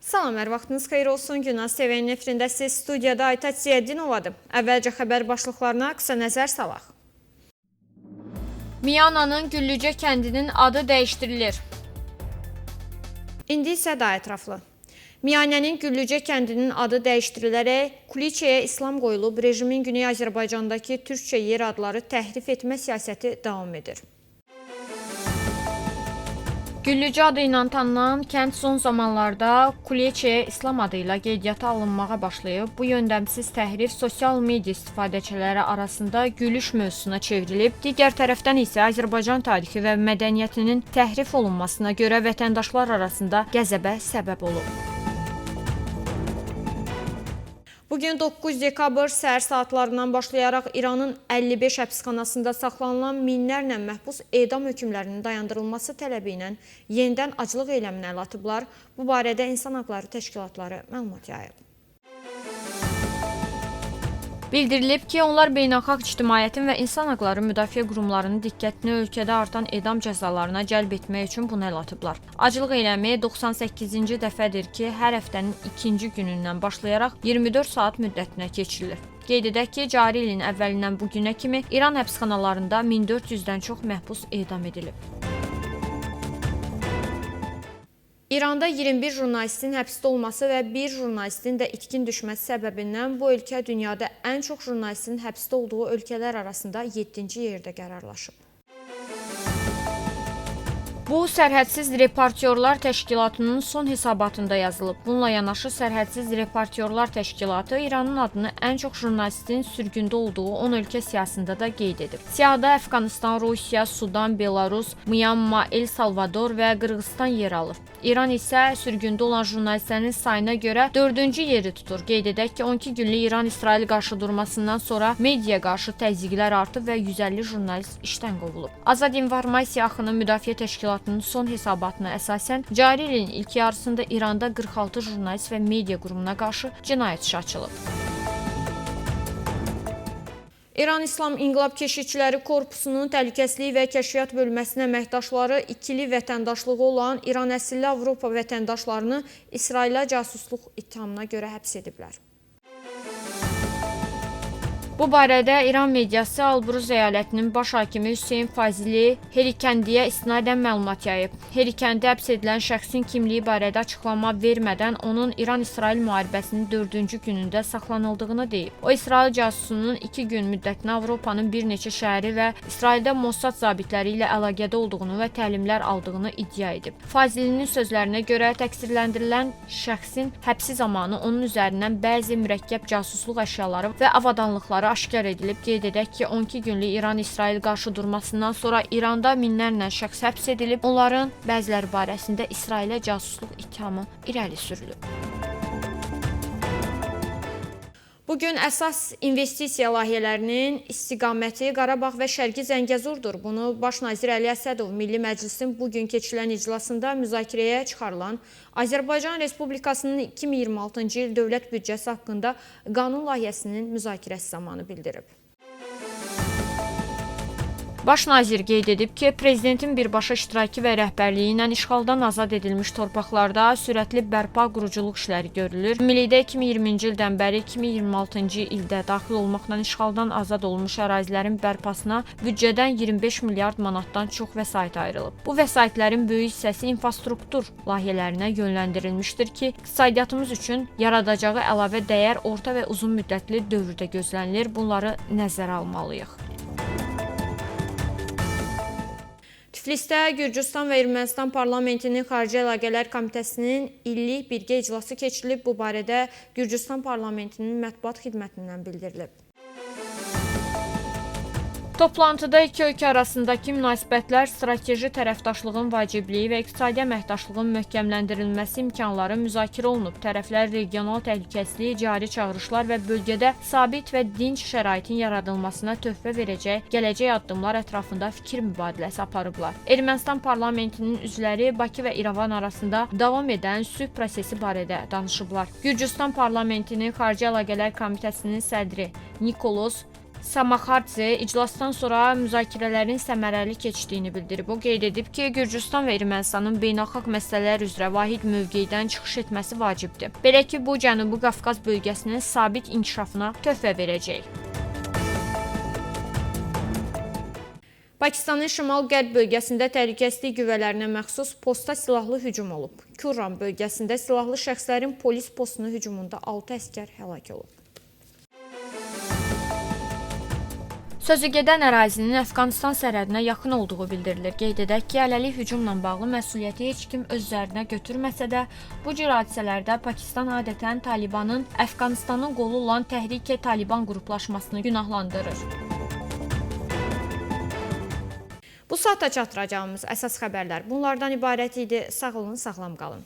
Salam, hər vaxtınız xeyir olsun. Günass TV-nin efirində siz studiyada Aytaç Ziyəddinovadır. Əvvəlcə xəbər başlıqlarına qısa nəzər salaq. Miyananın Güllücə kəndinin adı dəyişdirilir. İndi isə daha ətraflı. Miyanənin Güllücə kəndinin adı dəyişdirilərək Kuliçəyə İslam qoyulub, rejimin Güney Azərbaycandakı türkcə yer adları təhrif etmə siyasəti davam edir. Güllücə adı ilə tanınan kənd son zamanlarda Kuliçəyə İslam adı ilə qeydiyyata alınmağa başlayıb. Bu yöndəmsiz təhrif sosial media istifadəçiləri arasında gülüş mövzusuna çevrilib. Digər tərəfdən isə Azərbaycan tarixi və mədəniyyətinin təhrif olunmasına görə vətəndaşlar arasında qəzəbə səbəb olub. Bugün 9 dekabr səhər saatlarından başlayaraq İranın 55 həbsxanasında saxlanılan minlərlə məhbus edam hökmlərinin dayandırılması tələbi ilə yenidən aclıq eyləminə əl atıblar. Bu barədə insan haqları təşkilatları məlumat yayıb. Bildirilib ki, onlar beynəlxalq ictimaiyyətin və insan haqları müdafiə qurumlarının diqqətini ölkədə artan edam cəzalarına cəlb etmək üçün bunu əl atıblar. Aclıq eyləmi 98-ci dəfədir ki, hər həftənin ikinci günündən başlayaraq 24 saat müddətinə keçirilir. Qeyd edək ki, cari ilin əvvəlindən bu günə kimi İran həbsxanalarında 1400-dən çox məhbus edam edilib. İranda 21 jurnalistin həbsdə olması və bir jurnalistin də itkin düşməsi səbəbindən bu ölkə dünyada ən çox jurnalistin həbsdə olduğu ölkələr arasında 7-ci yerdə qərarlaşıb. Bu, Sərhədsiz Reportyorlar Təşkilatının son hesabatında yazılıb. Bununla yanaşı Sərhədsiz Reportyorlar Təşkilatı İranın adını ən çox jurnalistin sürgündə olduğu 10 ölkə siyahısında da qeyd edib. Siyahıda Əfqanıstan, Rusiya, Sudan, Belarus, Myanma, El Salvador və Qırğızistan yer alır. İran isə sürgündə olan jurnalistlərin sayına görə 4-cü yeri tutur. Qeyd edək ki, 12 günlük İran-İsrail qarşıdurmasından sonra mediaya qarşı təzyiqlər artıb və 150 jurnalist işdən qovulub. Azad İnformasiya Axını Müdafiə Təşkilatının son hesabatına əsasən cari ilin ilk yarısında İranda 46 jurnalist və media qurumuna qarşı cinayət işi açılıb. İran İslam İnqilab Keşikçiləri Korpusunun Təhlükəsizlik və Kəşfiyyat bölməsinin əməkdaşları ikili vətəndaşlığı olan İran əsilli Avropa vətəndaşlarını İsrailə casusluq ittihamına görə həbs ediblər. Bu barədə İran mediası Albruz əyalətinin baş hakimi Hüseyn Fazili Herikəndiyə istinadən məlumat yayıb. Herikəndi həbs edilən şəxsin kimliyi barədə açıqlama vermədən onun İran-İsrail müharibəsinin 4-cü günündə saxlanıldığını deyib. O, İsrail casusunun 2 gün müddətinə Avropanın bir neçə şəhəri və İsraildə Mossad zabitləri ilə əlaqədə olduğunu və təlimlər aldığını iddia edib. Fazilinin sözlərinə görə təqsirləndirilən şəxsin həbsi zamanı onun üzərindən bəzi mürəkkəb casusluq əşyaları və avadanlıqları aşkar edilib. Qeyd edək ki, 12 günlük İran-İsrail qarşıdurmasından sonra İranda minlərlə şəxs həbs edilib, onların bəziləri barəsində İsrailə casusluq ittihamı irəli sürülüb. Bugün əsas investisiya layihələrinin istiqaməti Qarabağ və Şərqi Zəngəzurdur. Bunu Baş nazir Əli Əsədov Milli Məclisin bugün keçirilən iclasında müzakirəyə çıxarılan Azərbaycan Respublikasının 2026-cı il dövlət büdcəsi haqqında qanun layihəsinin müzakirəsi zamanı bildirib. Baş nazir qeyd edib ki, prezidentin birbaşa iştirakı və rəhbərliyi ilə işğaldan azad edilmiş torpaqlarda sürətli bərpa quruculuq işləri görülür. Ümumilikdə 2020-ci ildən bəri 2026-cı ildə daxil olmaqla işğaldan azad olunmuş ərazilərin bərpasına büdcədən 25 milyard manatdan çox vəsait ayrılıb. Bu vəsaitlərin böyük hissəsi infrastruktur layihələrinə yönləndirilmişdir ki, iqtisadiyyatımız üçün yaradacağı əlavə dəyər orta və uzun müddətli dövrdə gözlənilir. Bunları nəzərə almalıyıq. Tiflisdə Gürcüstan və Ermənistan parlamentinin Xarici Əlaqələr Komitəsinin illik birgə iclası keçirilib. Bu barədə Gürcüstan parlamentinin mətbuat xidmətindən bildirilib. Toplantıda iki ölkə arasındakı münasibətlər, strateji tərəfdaşlığın vacibliyi və iqtisadi əməkdaşlığın möhkəmləndirilməsi imkanları müzakirə olunub. Tərəflər regional təhlükəsizlik, cari çağırışlar və bölgədə sabit və dinc şəraitin yaradılmasına töhfə verəcək gələcək addımlar ətrafında fikir mübadiləsi aparıblar. Ermənistan parlamentinin üzvləri Bakı və İrəvan arasında davam edən sülh prosesi barədə danışıblar. Gürcüstan parlamentinin Xarici Əlaqələr Komitəsinin sədri Nikolos Samaxardze iclasdan sonra müzakirələrin səmərəli keçdiyini bildirib. O qeyd edib ki, Gürcüstan və Ermənistanın beynəlxalq məsələlər üzrə vahid mövqedən çıxış etməsi vacibdir. Belə ki, bu Cənubi Qafqaz bölgəsinin sabit inkişafına töhfə verəcək. Pakistanın şimal-qərb bölgəsində təhlükəsizlik qüvvələrinə məxsus posta silahlı hücum olub. Kurram bölgəsində silahlı şəxslərin polis postuna hücumunda 6 əsgər həlak olub. Sözü gedən ərazinin Əfqanıstan sərhədinə yaxın olduğu bildirilir. Qeyd edək ki, hələlik hücumla bağlı məsuliyyəti heç kim öz üzərinə götürməsə də, bu cür hadisələrdə Pakistan adətən Talibanın Əfqanistanın qolu olan Təhrik-i Taliban qruplaşmasını günahlandırır. Bu saata çatdıracağımız əsas xəbərlər bunlardan ibarət idi. Sağ olun, sağlam qalın.